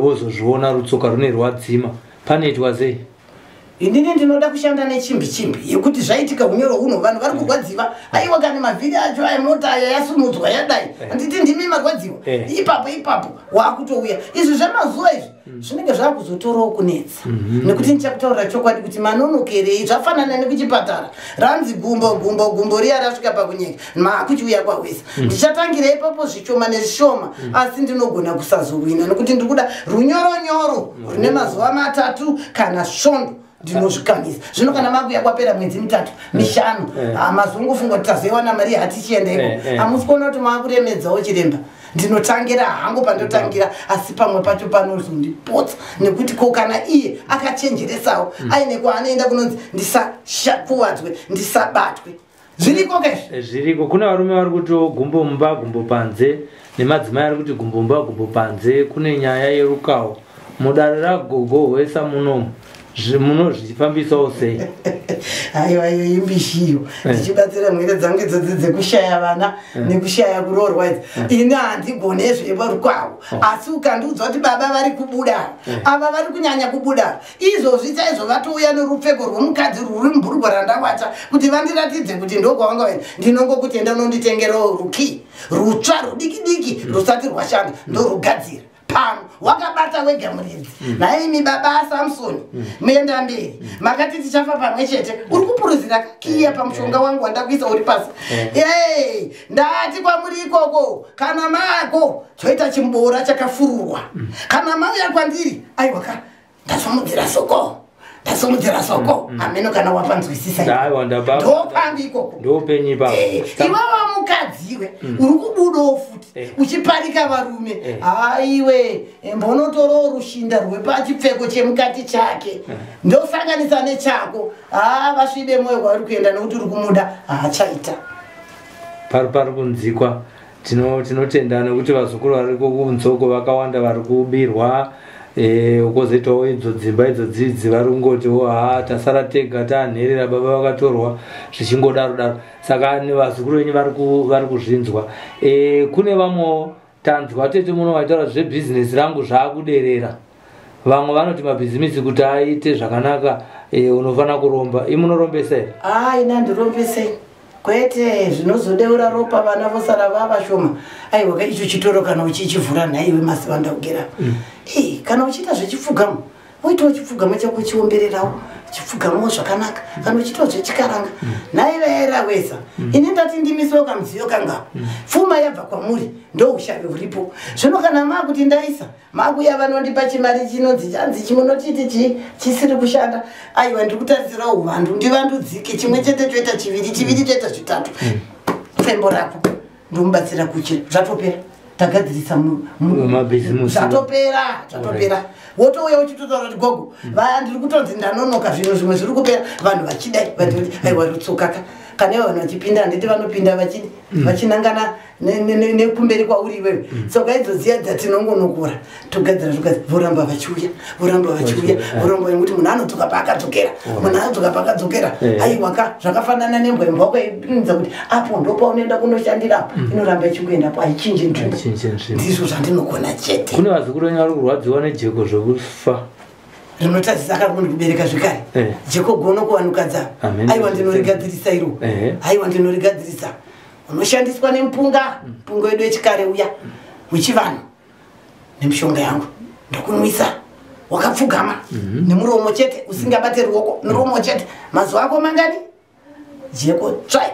wozozviona rutsoka rune rwadzima, panoitwa sei? Inini ndinoda kushanda nechimbi chimbi yekuti zvaitika unyoro huno, vanhu vari kurwadziwa. Aiwa, kana mavhiri acho aya mota aya yasumudzwa yadai, handiti ndimi marwadziwa? Ipapo ipapo waakutouya. Izvi zvemazuva izvi zvinenge zvaakuzotorawo kunetsa, nekuti ndichakutaurira chokwadi kuti manonokerei. Zvafanana nekuchipatara, ranzi gumbo gumbo gumbo riya rasvika pakunyeka, maakuchiuya kwawesa. Ndichatangira ipapo zvishoma nezvishoma, asi ndinogona kusazowina nekuti ndiri kuda runyoronyoro rune mazuva 3 kana svondo, ndinozvikanisa. Zvino kana makuya kwapera mwedzi 3, 5, mazongofunga kuti tazoiwana mari, hatichienda iko. Hamusi kuona kuti maakuremedzawo chiremba? Ndinotangira hangu pandotangira, asi pamwe pacho panozondipotsa nekuti ko kana iye akachenjeresawo aine kwaanoenda kunonzi ndisakuvadzwe, ndisabatwe. Zviriko kaizvi. Zviriko. Kune varume vari kuti gumbo mumba, gumbo panze, nemadzimai ari kuti gumbo mumba, gumbo panze. Kune nyaya yerukawo mudare raGogo Hwesa munomu, munozvifambisawo sei? Aiwa, iyo imbishiyo ndichibatsira mwere dzangu idzodzi dzekushaya vana nekushaya kuroorwa idzi. Ini handigone zvevarukwawo, asi ukandiudza kuti baba vari kubuda ava, vari kunyanya kubuda izvozvi chaizvo, vatouya nerupfeko rwomukadzi rwuri mubhurugwa randawacha kuti vandiratidze kuti ndokwavanga vaenda, ndinongokuti enda unonditengerawo ruki rutsva rudiki diki rusati rwashanda, ndorugadzira. Pano wakabata wega muridzi. Nhaimi baba aSamsoni, muenda mberi, makati tichafa pamwe chete. Uri kupuruzira kiya pamushonga wangu wandakuisa uri pasi. Ei, ndati kwamuri ikoko, kana mako choita chimbora chakafururwa, kana mauya kwandiri, aiwa ka, ndasomudzira soko, ndasomudzira soko. Ameno kana wapanzwisisa. Aiwa, ndaba. Ndopangu ikoko. Ndopenyu ipapo. Iwewe mukadziwe uri kubudawo futi uchiparika varume. Haiwe, mbonotorawo rushinda rwepachipfeko chemukati chake, ndosanganisa nechako. Haa, vasvibe mwoyo kwauri kuenda nekuti uri kumuda, haachaita. Pari kunzikwa. Tinotenda nekuti vazukuru vari kunzoko vakawanda vari kubirwa, kwozoitawo idzo dzimba idzo dzidzi vari kungotiwo ha, tasara tega, tanherera, baba vakatorwa, zvichingodaro daro. Saka vazukuru venyu vari kuzvinzwa. Kune vamwewo tanzwa tete muno vaitaura zvebhizinesi rangu zvaakuderera. Vamwe vanoti mabhizimisi kuti aite zvakanaka, unofanira kuromba. Imunorombesa here? Ai, nandirombesei, kwete. Zvinozodeura ropa, vana vosara vavashoma. Aiwa, icho chitoro kana uchichivhura, nhaiwe masivanda kugera, kana uchiita zvechipfugamo, woitawo chipfugamo chako, chiombererawo chipfugamo zvakanaka. Kana uchiitawo zvechikaranga, nhaivaera wesa, ini ndati ndimisewo kamudziyo kangapa. Pfuma yabva kwamuri, ndo ushavi huripo zvino. Kana maakuti ndaisa, makuya vanondipa chimari chinonzi chanzi chimunotiti chi chisiri kushanda. Aiwa, ndiri kutarisirawo uvandu, ndivandudzike, chimwe chete choita chiviri, chiviri choita zvitatu. Fembo rako ndomubatsira kuchira, zvatopera, tagadzirisa Mabhizimusi. Zvatopera, zvatopera. Wotouya uchitotaura kuti gogo vaya, ndiri kutonzi ndanonoka, zvinhu zvimwe zviri kupera, vanhu vachidai vati aiwa, rutsokaka. Kana ivo vanhu vachipinda, handiti vanopinda vachinangana nekumberi kwauri iwewe. Tsoka idzo dziya dzatinongonokora, togadzira, togadzira, voramba vachiuya, voramba vachiuya, voramba, nekuti munhu anodzoka paakadzokera, munhu anodzoka paakadzokera. Aiwaka, zvakafanana nembwa. Imbwa kwainza kuti apo ndopaunoenda kunoshandira apo, inoramba ichingoendapo, haichinji nzvimbo. Haichinji nzvimbo. Ndizvo zvandinogona chete. Kune vazukuru venyu vari kurwadziwa nejeko zvekufa. Rinotadzisa akakundi kubereka zvekare. Jeko gono kuvanukadza. Amen. Aiwa, ndinorigadzirisa iro. Aiwa, ndinorigadzirisa. Unoshandiswa nemupunga, mupunga wedu wechikare uya wechivanhu, nemishonga yangu, ndokunwisa wakapfugama nemuromo chete, usingabate ruoko, nemuromo chete. Mazuva ako mangani, jeko tsvai,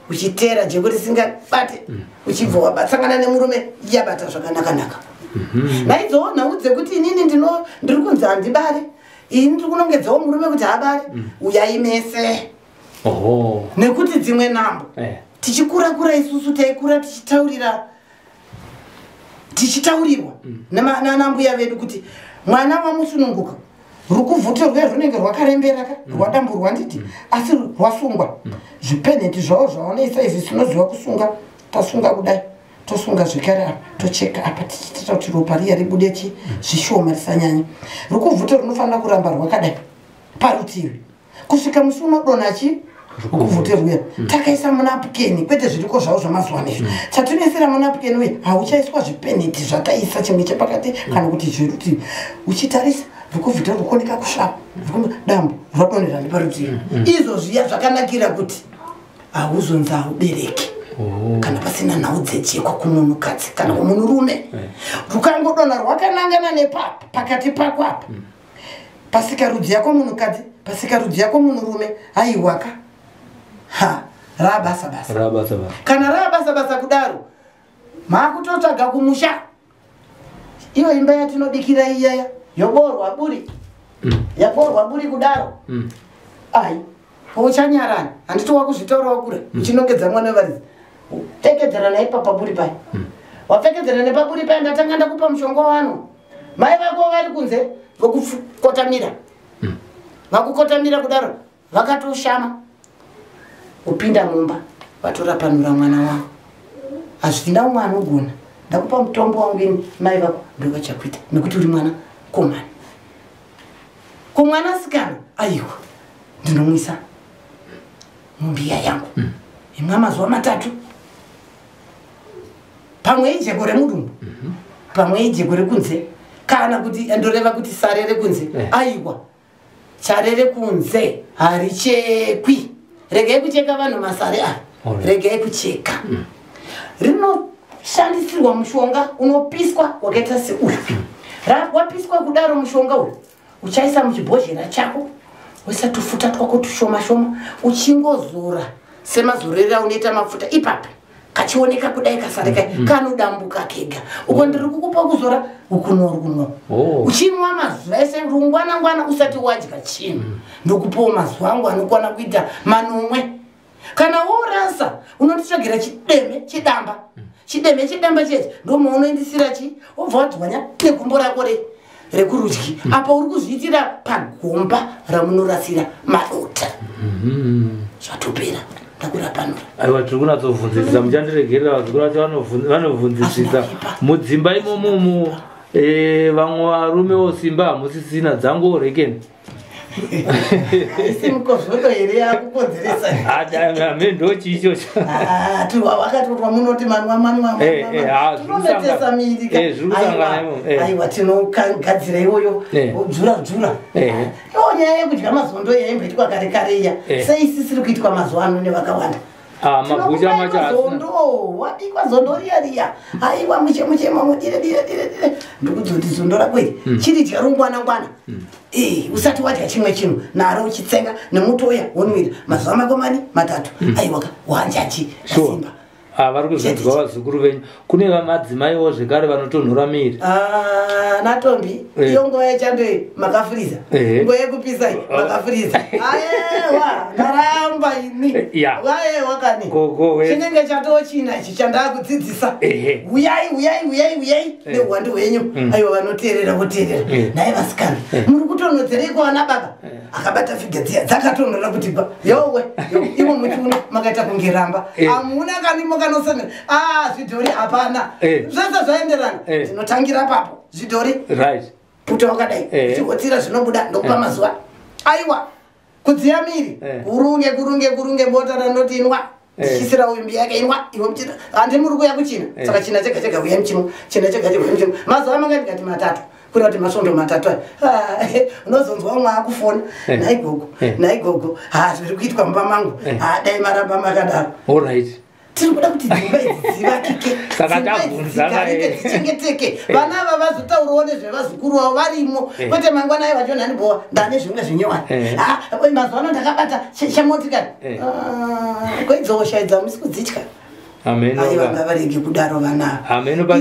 uchiteera jeko risingabate, uchibva wabatsangana nemurume, yabata zvakanaka-naka. Naidzowo nhau dzekuti inini ndiri kunzi handibare, ini ndiri kunongedzawo murume kuti abare, uyai mese. Nekuti dzimwe nhambo tichikura kura isusu taikura tichitaurira, tichitaurirwa nanambuya vedu kuti mwana wamusununguka, rukuvhute rwuya runenge rwakaremberaka, rwadamburwa, nditi asi rwasungwa zvipenheti zvavo zvavanoisa izvi. Tinoziva kusunga, tasunga kudai, tosunga zvekare apa, tocheka apa, tichiita kuti ropa riya ribude chi zvishoma, risanyanya. Rukuvhute runofanira kuramba rwakadai parutivi kusvika musi unodonha chi rukuvhute rwuya. Takaisa munapukeni, kwete zviriko zvavo zvamazuva ano izvi. Chatinoisira munapukeni uye hauchaiswa zvipenheti zvataisa chimwe chepakati kana kuti zverutivi. Uchitarisa rukuvhute rukuoneka kusvava, dambo rwadonhera neparutivi. Izvo zviya zvakanakira kuti hauzonzi haubereki kana pasina nhau dzejeko kumunhukadzi kana kumunhurume. Rukangodonha rwakanangana nepapa pakati pako apa, pasikarudzi yako munhukadzi, pasikarudzi yako munhurume, aiwaka, ha, raabasa basa. Rabasa basa. Kana raabasa basa kudaro, maakutotsvaga kumusha. Iyo imba yatinobikira iyaya yoborwa buri, yaborwa buri kudaro, ai, uchanyarani, handiti wakuzvitaurawo kure, uchinongedza mwana wevaridzi, pfekedzera naipa paburi paya. Wapfekedzera nepaburi paya, ndatanga ndakupa mushonga wano. Mai vako vari kunze vokukotamira, vakukotamira kudaro, vakatoshama kupinda mumba, vatorapanura mwana wavo. Hazvina umwe anogona. Ndakupa mutombo wangu ini, mai vako ndovachakuita nekuti uri mwana komana. Kumwanasikana, aiwa, ndinomwisa mumbiya yangu, imwa mazuva 3, pamwe ijeko remudumbu, pamwe ijeko rekunze, kana kuti ndoreva kuti sare rekunze. Aiwa, chare rekunze harichekwi. Regai kucheka vanhu masare aya. Regai kucheka. Rino Uchashandisirwa mushonga unopiswa wakaita seuyu. Wapiswa kudaro mushonga uyu uchaisa muchibhozhera chako, woisa tufuta twako tushoma shoma, uchingozora semazorero aunoita mafuta ipapo. Kachioneka kudai kasareka kanodambuka kega. Uko ndiri kukupa kuzora ukuno. Uchinwa mazuva ese rungwana ngwana usati wadya chinhu. Ndokupawo mazuva angu anokwana kuita manomwe. Kana worasa unotitsvagira chideme chidamba. Chideme chidamba chechi ndomaunoindisira chi wobva wadzwanya negumbo rako rekurudyi. Apa uri kuzviitira pagomba ramunorasira madota. Zvatopera. Aiwa, tiri kunatsobvunzisisa, muchandiregerera vazukuru vacho vanobvunzisisa. Mudzimba imomomo vamwe varume vosimba hamusisina dzangorekeni. Haisi mukozvoto here yakukonzeresa? Ame ndochi ichocho. Wakatotwa munoti manwa manwa tinonetesa miri. Aiwa, tinogadzira iwoyo dzura dzura. Iwo nyaya yekudya mazondo yaimboitwa kare kare iya sei isisiri kuitwa mazuva ano nevakawanda? Magucha macho zondo wabikwa zondo riya riya. Aiwa, muche muche mamo dire dire dire dire. Ndikudzoti zondo rako iri chiridya rungwana ngwana. Usati wadya chimwe chinhu naro uchitsenga nemuto uya wonwira mazuva makomani matatu. Aiwa, wanjachi simba. Vari kuzvinzwa vazukuru venyu. Kune vamadzimaiwo zvekare vanotonhora miri. Natombi iyo nguva yechando makafuriza, nguva yekupisa makafuriza. Aewa, ndaramba ini. Aewa kani chinenge chatochina ichi chandakudzidzisa. Uyai uyai uyai uyai neuwandu hwenyu. Aiwa, vanoteerera voteerera. Naye vasikana, muri kutonhodzereiko vana baba? Akabata figa dziya dzakatonhora kuti ba yowe ivo muchiuno makaita kunge ramba. Hamuna kani mukanosemera. Zvidhori hapana. Zvese zvaenderana. Tinotangira papo zvidhori. Puta wakadai uchihotsira zvinobuda ndokupa mazuva. Aiwa, kudziya miri kurunge kurunge kurunge bota randoti inwa. Ndichisira uyu mbi yake inwa iwe muchina. Handi muri kuya kuchina. Saka china chega chega uya muchimwa. China chega chega uya muchimwa. Mazuva manga ndikati matatu. Kuna kuti masvondo matatu aya. Unozonzwa umwe akufona. Naigogo. Naigogo. Zviri kuitwa mumba mangu. Dai maramba makadaro. Alright. Tiri kuda kuti dzimba idzi dzivakike, dzigarike, dzichengeteke. Vana ava vazotaurawo nezvevazukuru vavo varimo, kwete mangwana aiwa chonhani bowa ndane zvimwe zvinyowani. Mazuva ano ndakabata chamotikari koidzowoshaidza musi kudzitya. Aiwa, ngavarege kudaro vana.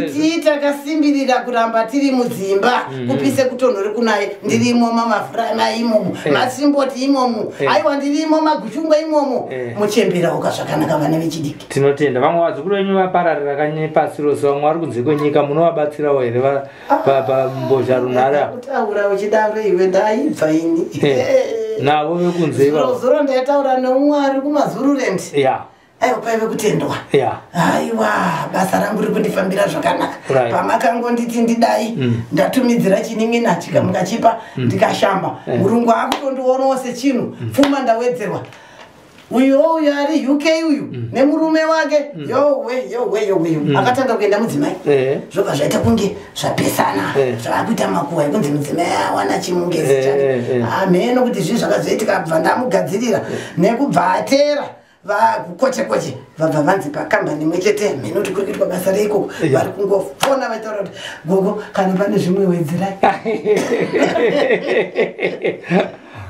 Iti takasimbirira kuramba tiri mudzimba, kupise kutonhore kunaye ndirimo, mamafurama imomo, masimboti imomo, aiwa ndirimo, maguchungwa imomo. Muchembera uka zvakanaka vana vechidiki. Tinotenda. Vamwe vazukuru venyu vapararira kanye pasi rose, vamwe vari kunze kwenyika, munovabatsirawo here pambozha runhare? Kutaura uchidaro iwe, ndaibva ini. Navo vekunze ivavo? Zuro ndaitaura neumwe ari kumaZululand. Aiwa, paive kutendwa. Aiwa, basa rangu riri kundifambira zvakanaka. Pamakangonditi ndidai, ndatumidzira chinin'ina chikamukachipa, ndikashamba. Murungu akutondionawo sechinhu pfuma ndawedzerwa. Uyo uyo ari UK uyu nemurume wake, yowe yowe yowe, akatanga kuenda mudzimai, zvobva zvaita kunge zvapesana, zvavakuita makuhwa ekunzi mudzimai awana chimungezi chake. Hameno kuti zvii zvakazoitika. Bva ndamugadzirira nekubva atera vakoche koche, vabva vanzi pakambani imwe chete. Mheno kuti kuri kuitwa basa reikoko. Vari kungofona vachitaura kuti gogo, kana pane zvimwe wedzerai.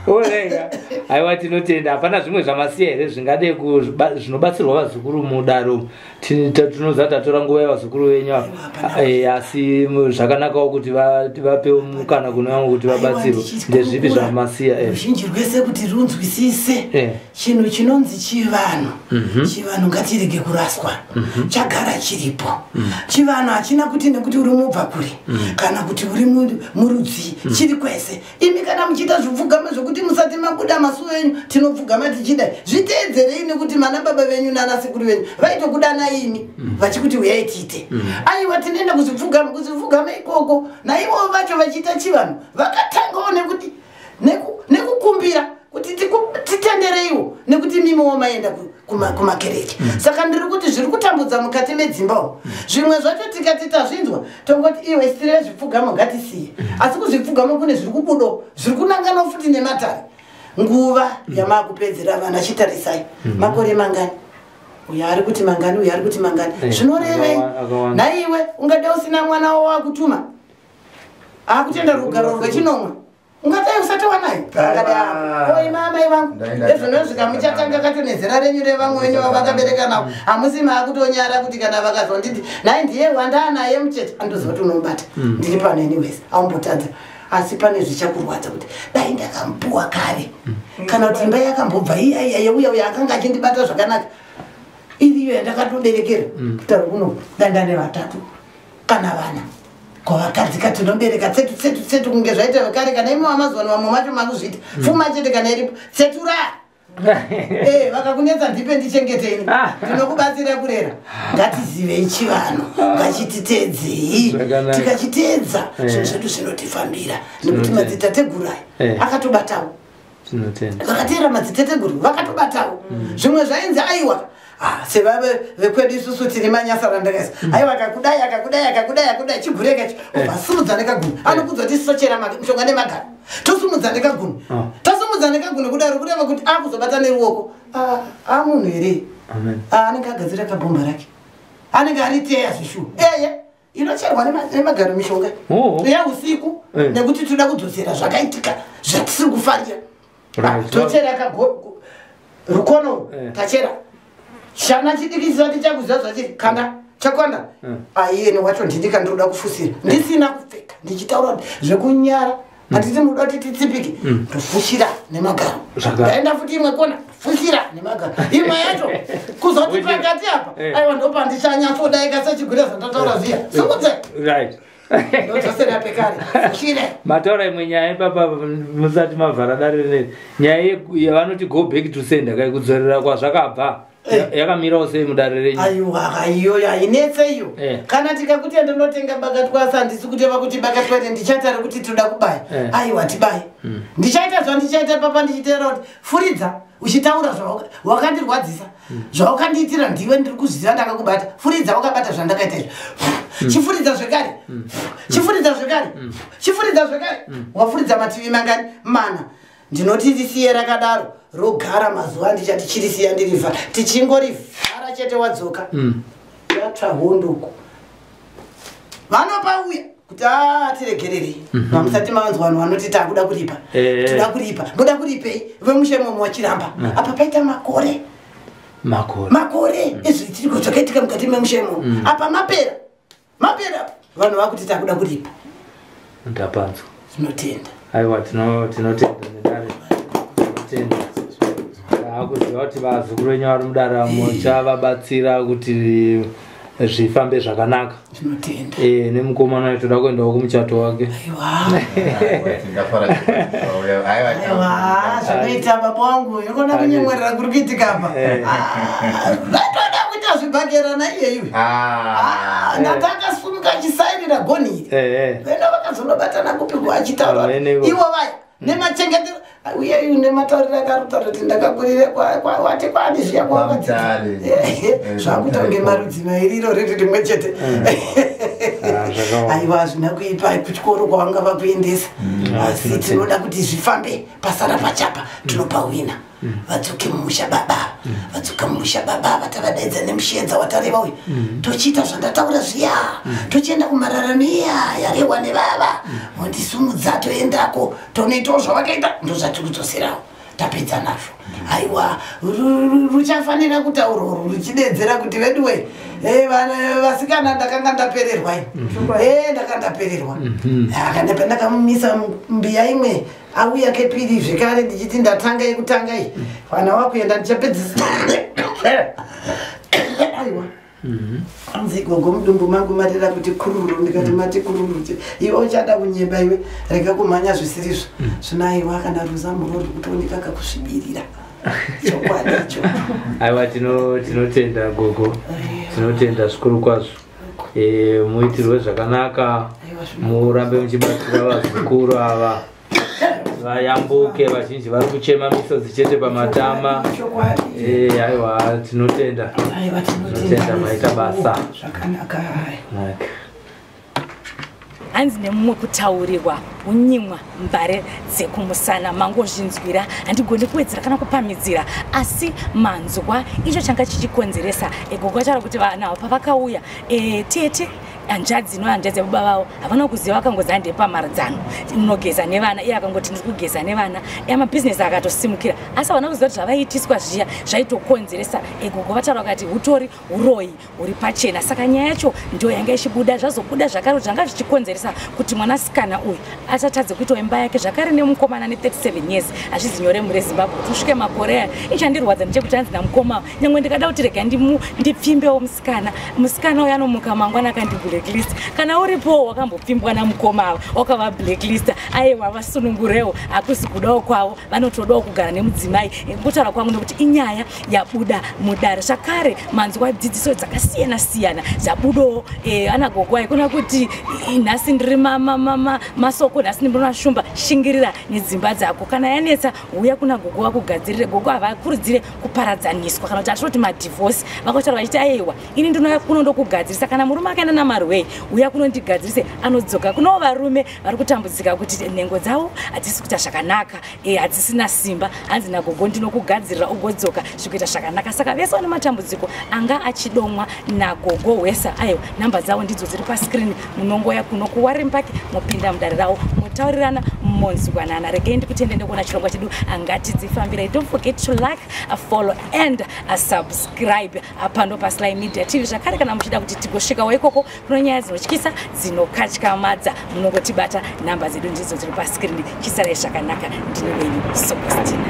Orega, aiwa, tinotenda. Hapana zvimwe zvamasiya here zvingade zvinobatsirwa vazukuru mudaro? Tinoziva tatora nguva yevazukuru venyu apa, asi zvakanakawo kuti vapewo mukana kune vamwe kuti vabatsirwe. Ndezvipi zvamasiya? Ruzhinji rwese kuti runzwisise chinhu chinonzi chivanhu. Chivanhu ngatirege kuraswa, chagara chiripo. Chivanhu hachina kuti nekuti uri mubva kure kana kuti uri murudzi, chiri kwese. Imi kana muchiita zvipfugama zvokuti musati mabuda masuo enyu, tinopfugama tichidai, zviteedzerei, nekuti mana baba venyu nanasekuru venyu vaitokudana imi vachikuti uyai tiite. Aiwa, tinoenda kuzvipfugama, kuzvipfugama ikoko naivo vacho vachiita chivanhu vakatangawo nekuti nekukumbira kuti titendereiwo nekuti mimiwo maenda kumakereke. Saka ndiri kuti zviri kutambudza mukati medzimba umu, zvimwe zvacho tikati tazvinzwa tongoti iwe sitire zvipfugamo ngatisiye, asi kuzvipfugamo kune zviri kubudo zviri kunangana futi nematare. Nguva yamakupedzera vana, chitarisai makore mangani Uyo ari kuti mangani, uyo ari kuti mangani. Zvinorevei? Nhaiwe ungade usina mwana wawakutuma akutenda rugaro rwechinomwe, ungadai usati wanayo. Oima amai vangu, ezvinozvika muchatanga katonezera renyu revamwe venyu vavakabereka navo, hamusi maakutonyara kuti kana vakazonditi nhai ndiye wandaanaye muchete, andoziva kuti unomubata, ndiri pano anyways, aumbotadza. Asi pane zvichakurwadza kuti dai ndakamupuwa kare, kana kuti imba yakambobva iya yeuya uya akanga achindibata zvakanaka, iriyo yandakatoberekera kutaura kuno, danda nevatatu kana vana kwavakadzi katinobereka tsetu tsetu tsetu kunge zvaita vekare. Kana imi wamazuva vamwe macho makuzviita pfuma chete kana iripo tsetura. Vakakunetsa ndipe ndichengeteni, ndinokubatsira kurera. Ngatizivei chivanhu, ngachititeedzei, tikachiteedza zvinhu zvedu zvinotifambira, nekuti madzitateguru aya akatobatawo, vakateera madziteteguru vakatobatawo. Zvimwe zvainzi aiwa, sevave vekwedu isusu tiri manyasarandakaisa, aiwa akakudai akakudai akakudai akudai chibhureka ichi, obva simudza nekagunu, anokudza kuti sochera mushonga nemagaro, tosumudza nekagunu, tosumudza nekagunu kudaro, kureva kuti akuzobata neruoko. Amunhu here anenge agadzira kabhomba rake, anenge ariteya zvishuwa eye inocherwa nemagaro mishonga yausiku, nekuti toda kudzosera zvakaitika zvatisiri kufarira. Tochera rukono, tachera shana chidiki chisati chakuziva zvachiri, kanda chakwana aiyeni wacho ndindika ndinoda kufusira ndisina kupfeka, ndichitaura zvekunyara, handiti munoda kuti titsipike, ndofushira nemagaro, ndaenda futi imwe kona, fushira nemagaro imwe yacho, kuzoti pakati apa aiwa ndopandichanyatsodai sechigure zvandataura zviya, simudze ndodzosera pekare, fushire. Mataura imwe nyaya ipapa musati mavhara dare rineri, nyaya yavanoti go back to sender, kai kudzorera kwazvakabva, yakamirawo sei mudare renyu? Aiwa, iyoyo hainetse iyo. Kana tikakuti ndinotenga bakatwa, asi handisi kuteva kuti bakatwa iri ndichaita rekuti toda kubaya. Aiwa, tibaye, ndichaita zvandichaita papa, ndichiteera kuti furidza uchitaura zvawakandirwadzisa, zvawakandiitira, ndiwe ndiri kuziva ndakakubata. Furidza wakabata zvandakaita izvo, chifuridza zvekare, chifuridza zvekare, chifuridza zvekare. Wafuridza mativi mangani? Mana. Ndinoti risiye rakadaro rogara mazuva, ndichati chirisiya ndirivhara, tichingorivhara chete wadzoka yatsva honduku, vanopauya kuti tiregererei. Vamusati mavanzwa vanhu vanoti takuda kuripa, toda kuripa, ndoda kuripei vemushemomo wachiramba. Apa paita makore makore makore ezviitiriko zvakaitika mukati memushemomo, apa mapera mapera, vanhu vakuti takuda kuripa. Ndapanzwa. Tinotenda. Aiwa, tinotenda nedare, tinotenda. Taakuziva kuti vazukuru venyu vari mudaramo chavabatsira kuti zvifambe zvakanaka. Tinotenda. Nemukomana wacho toda kuendawo kumuchato wake. Aiwa, aiwa, zvinoita baba wangu, ikona kunyemwerera kuri kuitika apa. Vatoda kuita zvibhakera naiye iwe, ndatakasumuka achisairira goni iri. Vena vakazonobatana kupiko achitaura ivo vaya nemachengetero uye iyu nematauriro akarutaura kuti ndakakurire wati kwani zviya kwawakadzidza, zvakuita kunge marudzi mairi iro riri rimwe chete. Aiwa, hazvina kuipa kuchikoro kwavanga vakuendesa, asi tinoda kuti zvifambe pasara pachapa tinopa wina vadzoke mumusha baba, vadzoka mumusha baba vatavadaidza nemushenza watareva uyu, tochiita zvandataura zviya, tochienda kumararano iya yarehwa nevava, mondisumudza toendako tonoitawo zvavakaita, ndozvatiri kudzoserawo, tapedza nazvo. Aiwa, ruchafanira kutaura urwu ruchidedzera kuti veduwe, vasikana, ndakanga ndapererwa ini, ndakanga ndapererwa. Ndakamumisa mbiya imwe auya kepiri zvekare, ndichiti ndatanga yekutanga iyi, vana wakuenda ndichapedzisa. Aiwa, anzi gogo, mudumbu mangu marira kuti kururu. Ndikati mati kururu, iwe uchada kunyeba iwe, rega kumhanya zvisirizvo. Zvino aiwa, kana ruzamuro ruri kutooneka kakusvibirira, chokwadi icho. Aiwa, tinotenda gogo, tinotenda zvikuru kwazvo. Muitirwe zvakanaka, murambe muchibatsira vazukuru ava vayambuke, vazhinji vari kuchema misodzi chete pamatama. Chokwadi. Aiwa, tinotenda. Aiwa. Tinotenda, maita basa. Zvakanaka. Naka. Hanzi nemumwe kutaurirwa unyimwa mbare dzekumusana. Mangozvinzwira, handigoni kuwedzera kana kupamidzira, asi manzwa icho changa chichikonzeresa. Gogo vataura kuti vanhu ava pavakauya, tete, hanzvadzi ino, hanzvadzi yababa vavo, havana kuziva, vakangozi handepamharadzano unogeza nevana. Iye akangoti ndiri kugeza nevana, mabhizinesi akatosimukira, asi havana kuziva kuti zvavaiitiswa zviya zvaitokonzeresa. Gogo vataura vakati hutori uroyi huri pachena. Saka nyaya yacho ndo yanga ichibuda, zvazobuda zvakare kuti zvanga zvichikonzeresa kuti mwanasikana uyu achatadze kuitawo imba yake zvakare nemukomana ne37 years. Hazvizi nyore mure Zimbabwe kuti usvike makore aya. Ichandirwadza ndechekuti hanzi namukoma, nyange ndikada kuti rega ndipfimbewo musikana, musikana uyu anomuka mangwana akandi blacklist. Kana uripowo wakambopfimbwa namukoma ava wakava blacklist, aiwa, vasunungurewo. Hakusi kudawo kwavo, vanotodawo kugara nemudzimai. Kutaura kwangu nekuti inyaya yabuda mudare. Zvakare manzwa dzidziso dzakasiyana siyana dzabudawo. Ana gogo, aikona kuti nhasi ndiri masoko, nhasi ndiri mashumba. Shingirira nedzimba dzako. Kana yanetsa, uya kuna gogo vakugadzirire. Gogo havakurudzire kuparadzaniswa kana kuti atoti madivorce. Vakataura vachiti aiwa, ini ndinouya kuno ndokugadzirisa. Kana murume akaenda namarwei, uya kunondigadzirise, anodzoka. Kunowo varume vari kutambudzika kuti nhengo dzavo hadzisi kuita zvakanaka, hadzisina simba. Hanzi nagogo ndinokugadzirira, ugodzoka zvikuita zvakanaka. Saka vese vane matambudziko anga achidomwa nagogo Hwesa, aiwa, namba dzavo ndidzo dziri pascreen. Munongoya kuno kuWarren Park, mopinda mudare ravo, motaurirana, monzwanana. Regai ndikutende nekuona chirongwa chedu Ngatidzifambirei. Don't forget to like, follow and subscribe pano paSly Media TV. Zvakare kana muchida kuti tigosvikawo ikoko kuno nyaya dzinotyisa, dzinokatyamadza, munongotibata, nhamba dzedu ndidzo dziri pascreen. Chisarai zvakanaka. Ndini wenyu Sokostina.